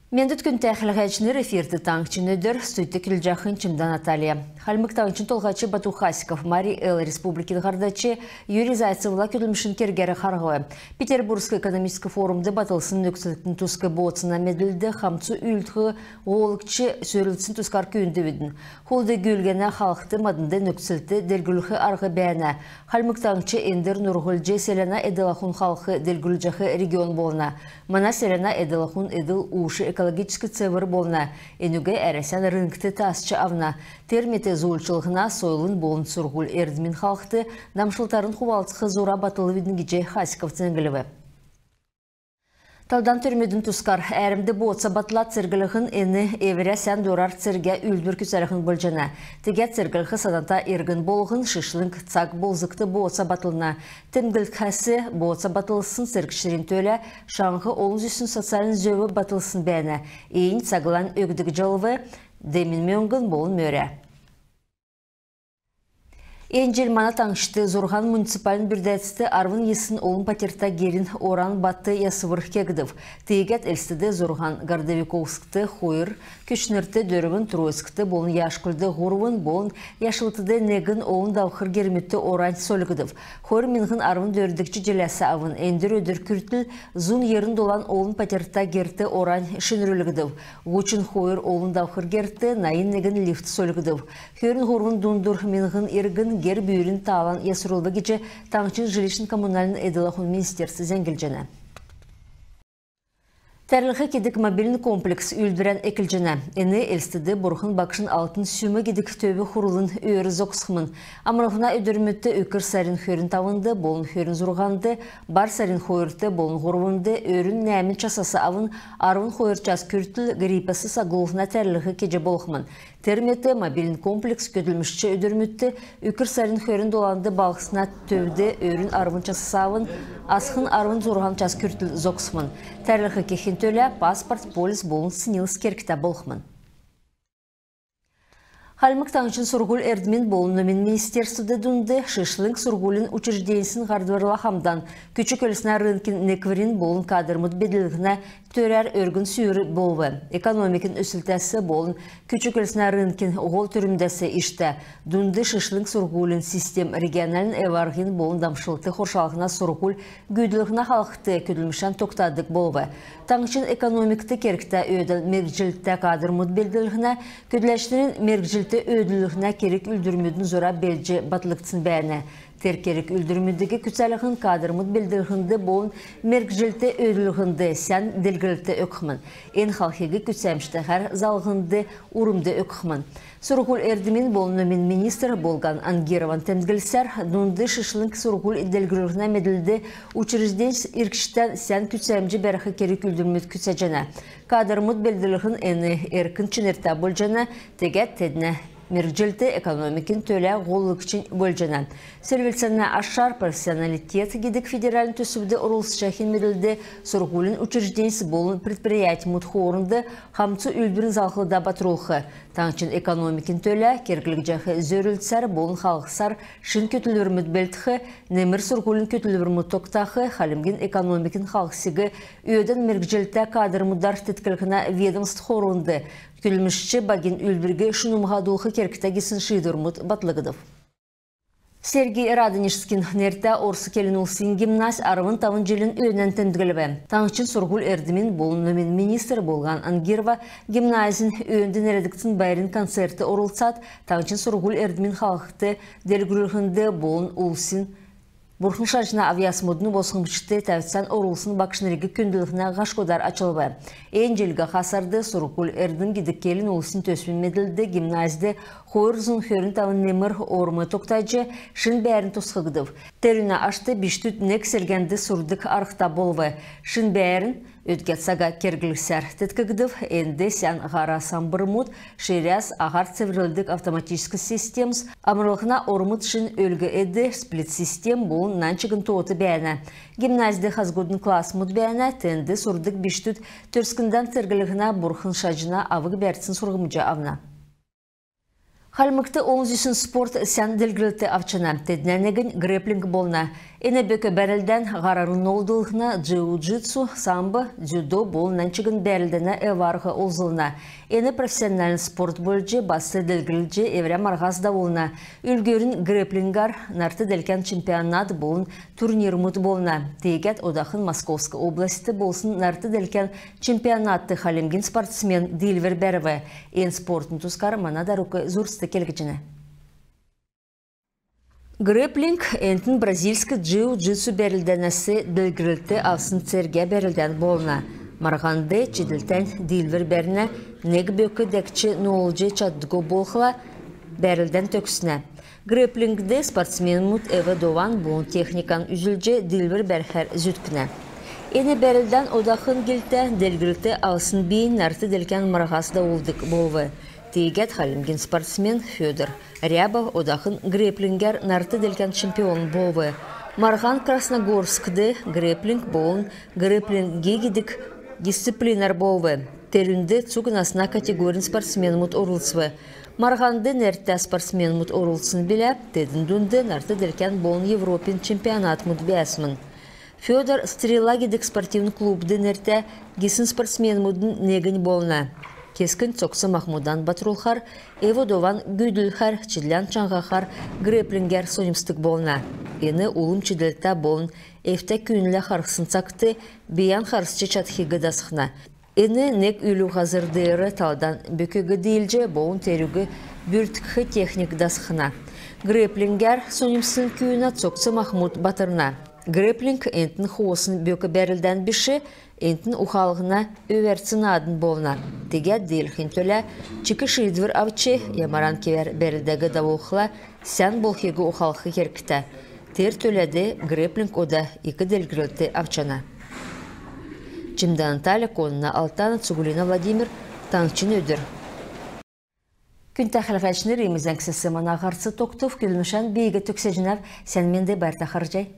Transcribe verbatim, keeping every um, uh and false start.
Мендвт, күндтә хәләһәчнр! Эфирт «Таңһчин өдр», студьд көдлҗәхнь Чимдә Наталья. Хальмг Таңһчин Толһач Бату Хасиков Марий Эл Республикин һардач Юрий Зайцевла көдлмшин кергәр харһв. Петербургск экономическ форумд батлсн нөкцлтин туск бооцана медлд хамцу үүлдх һолгч сөрлцсн тускар күүндвидн. Хулд-гүүлгәнә халхд маднд нөкцлт делгрүлх арһ бәәнә. Хальмг Таңһч эндр нурһлҗ селәнә эдл-ахун халх делгрүлҗәх регион болна. Мана селәнә эдл-ахун эдл-уш экологическ цевр болна. Энүг Әрәсән рынкт таасҗ авна. Тер мет зуульчллһна, сойлын болн сурһуль-эрдмин халхд дамшлтарн хувалцх зура батлвидн гиҗ Хасиков зәңглв. Талдан төрмүдин тускар. Әәрмд бооца батлад церглһн — эн эврә сән дурар цергә үүлдвр күцәлһн болҗана. Тегәд церглх саната иргн болһн шишлң цаг-болзгт бооца батлна. Темдглхәс, бооца батлсн цергчнрин төлә шаңһ олн зүсн социальн зөв батлсн бәәнә. Эн цаглань өгдг җалв, демин мөңгн болн мөрә. Эн җил мана таңһчд зурһан муниципальн бүрдәцд арвн йисн олн патьрта герин оран бат ясвр кегдв. Тиигәд Элстд зурһан, Городовиковскд хойр, Көтчнрт дөрвн, Троицкд болн Яшкульд һурвн болн Яшалтд негн олн давхр гермүдт орань сольгдв. Хойр миңһн арвн дөрвдгч җиләс авн эндр өдр күртл зун йирн долан олн патьрта герт орань шинрүлгдв. Һучн хойр олн давхр герт найн негн лифт сольгдв. Хөрн һурвн дундур миңһн иргн гер-бүүрин таалан ясрулв гиҗ таңһчин жилищн-коммунальн эдл-ахун министерств зәңглҗәнә. «Тәрлһ» гидг мобильн комплекс үүлдврән эклҗәнә. Эн Элстд Бурхн Багшин Алтн Сүм гидг төв хурлын өөр зогсхмн. Амрлһна өдрмүдт үкр сарин хөрн тавнд болн хөрн зурһанд, бар сарин хойрт болн һурвнд өрүн нәәмн часас авн арвн хойр час күртл гриппәс саглулһна тәрлһ кеҗ болхмн. Тер мет мобильн комплекс көдлмшч өдрмүдт үкр сарин хөрн доланд балһсна төвд өрүн арвн часас авн асхн арвн зурһан час күртл зогсхмн. Тәрлһ кехин төлә паспорт, полис болн СНИЛС кергтә болхмн. Хальмг Таңһчин сурһуль-эрдмин болн номин министерствд дунд шишлң сурһулин учрежденьсин һардврла хамдан күч-көлснә рынкин некврин болн кадрмуд белдлһнә төрәр өргн сүүр болв. Экономикин өслтәс болн күч-көлснә рынкин һол төрмүдәс иштә дунд шишлң сурһулин систем региональн эв-арһин болн дамшлт хоршалһна сурһуль гүүдүллһнә халхд көдлмшән тогтадг болв. Таңһчин экономикд кергтә өөдән мергҗлтә кадрмуд белдлһнә, көдләчнрин мергҗлт өөдлүллһнә керг-үүлдврмүдин зура белдҗ батлгдсн бәәнә. Тер керг-үүлдврмүдиг күцәлһн кадрмуд белдлһнд болн мергҗлт өөдлүллһнд сән делгрлт өгхмн. Эн халхиг күцәмҗтәһәр залһнд урмд өгхмн. Сурһуль-эрдмин болн номин министр Болһан Ангирован темдглсәр, дунд шишлң сурһуль делгрүллһнә медлд учрежденьс иргчдән сән күцәмҗ бәрх керг-үүлдврмүд күцәҗәнә. Кадрмуд белдлһн эн эрк чинртә болҗана, тегәд теднә мергҗлт экономикин төлә һоллгч болҗана. Селвлцәнә ашар «Профессионалитет» гидг федеральн төсвд орлцҗахин медлд сурһулин учрежденьс болн предприятьмуд хоорнд хамцу үүлдврин залһлда батрулх, таңһчин экономикин төлә керглгдҗәх зөрлцәр болн халхсар шин көтлврмүд белдх, немр сурһулин көтлврмүд тогтах, хальмгин экономикин халхсиг өөдән мергҗлтә кадрмудар тетклһнә ведомств хоорнд көдлмшч багин үүлдвриг шунмһадулх кергтә гисн шиидврмүд батлгдв. Сергий Радонежскин нертә орс келн улсин гимназь арвн тавн җилин өөнән темдглв. Таңһчин сурһуль-эрдмин болн номин министр Болһан Ангирова гимназин өөнд нерәдгдсн байрин концертд орлцад, таңһчин сурһуль-эрдмин халхд делгрүллһнд болн улсин бурхн шаҗна авъясмудын босхмҗд тәвцән орулсн багшнриг күндллһнә һашкудар ачлв. Эн җил һаха сард «Сурһуль-эрдм» гидг келн улсин төсвин медлд гимназьд хойр зун хөрн тавн немр орм тогтаҗ, шин бәәрн тосхгдв. Терүнә ашт бичкдүд нег селгәнд сурдг арһта болв. Шин бәәрн өдгә цага керглгсәр теткгдв. Энд сән һара самбрмуд, ширәс, аһар цеврлдг автоматическ системс, амрлһна ормд шин өлг-эд, сплит-систем болн нань чигн тоот бәәнә. Гимназьд хазгудын классмуд бәәнә, тенд сурдг бичкдүд төрскндән церглһнә бурхн шаҗна авг-бәрцин сурһмҗ авна. Хальмгт олн зүсн спорт сән делгрлт авчана. Теднә негнь грэпплинг болна. Эн бөк бәрлдән һарарн ноолдлһна джиу-джитсу, самбо, дзюдо болн нань чигн бәрлдәнә эв-арһ олзлна. Эн профессиональн спорт болҗ бас делгрҗ эврә марһас давулна. Үлгүрнь грэпплингәр нарт делкән чемпионат болн турнирмуд болна. Тегәд одахн Московск областьд болсн нарт делкән чемпионатд хальмгин спортсмен диилвр бәрв. Эн спортын тускар мана дарук зурст келгҗәнә. Грэпплинг энтн бразильск джиу-джитсу бәрлдәнәс делгрлт авсн цергә бәрлдән болна. Марһанд чидлтән диилвр бәрнә. Нег бөк дәкҗ ноолдҗ чаддго болхла, бәрлдән төгснә. Грэпплингд спортсменмүд эв-дован болн техникан үзүлҗ диилвр бәрхәр зүткнә. Эн бәрлдән одахн гилтә делгрлт авсн бийнь нарт делкән марһас давулдг болв. Тегәд хальмгин спортсмен Федор Рябов одахн грэпплингәр нарт делкән чемпион болв. Марһан Красногорскд грэпплинг болн грэпплинг-ги гидг дисциплинар болв. Терүнд цуг насна категорин спортсменмүд орлцв. Марһанд нертә спортсменмүд орлцсн билә, тедн дунд нарт делкән болн Европин чемпионатмуд бәәсмн. Федор «Стрела» гидг спортивн клубд нертә гисн спортсменмүдин негнь болна. Кесгнь цогц-махмудан батрулхар, эв-дован гүүдүлхәр, чидлән чаңһахар грэпплингәр соньмсдг болна. Эн улм чидлтә болн эвтә күүнлә харһсн цагт бийән харсҗ чадхиг дасхна. Эн нег үлү һазр деер талдан бөкиг диилҗ болн терүг бүрткх техник дасхна. Грэпплингәр соньмссн күүнә цогц-махмуд батрна. Грэпплинг энтн хоосн бөк бәрлдән биш, энтн ухалһна өвәрц наадн болна. Тегәд диилхин төлә чик шиидвр авч, ямаран кевәр бәрлдәг давулхла сән болхиг ухалх кергтә. Тер төләд грэпплинг ода ик делгрлт авчана. Чимдән Наталья, Конна Алтана, Цуглина Владимир, «Таңһчин өдр». Күндтә хәләһәчнр, иим зәңгсәс мана һарц тогтв. Көдлмшән би төгсәҗәнәв. Сән менд, байрта харһий.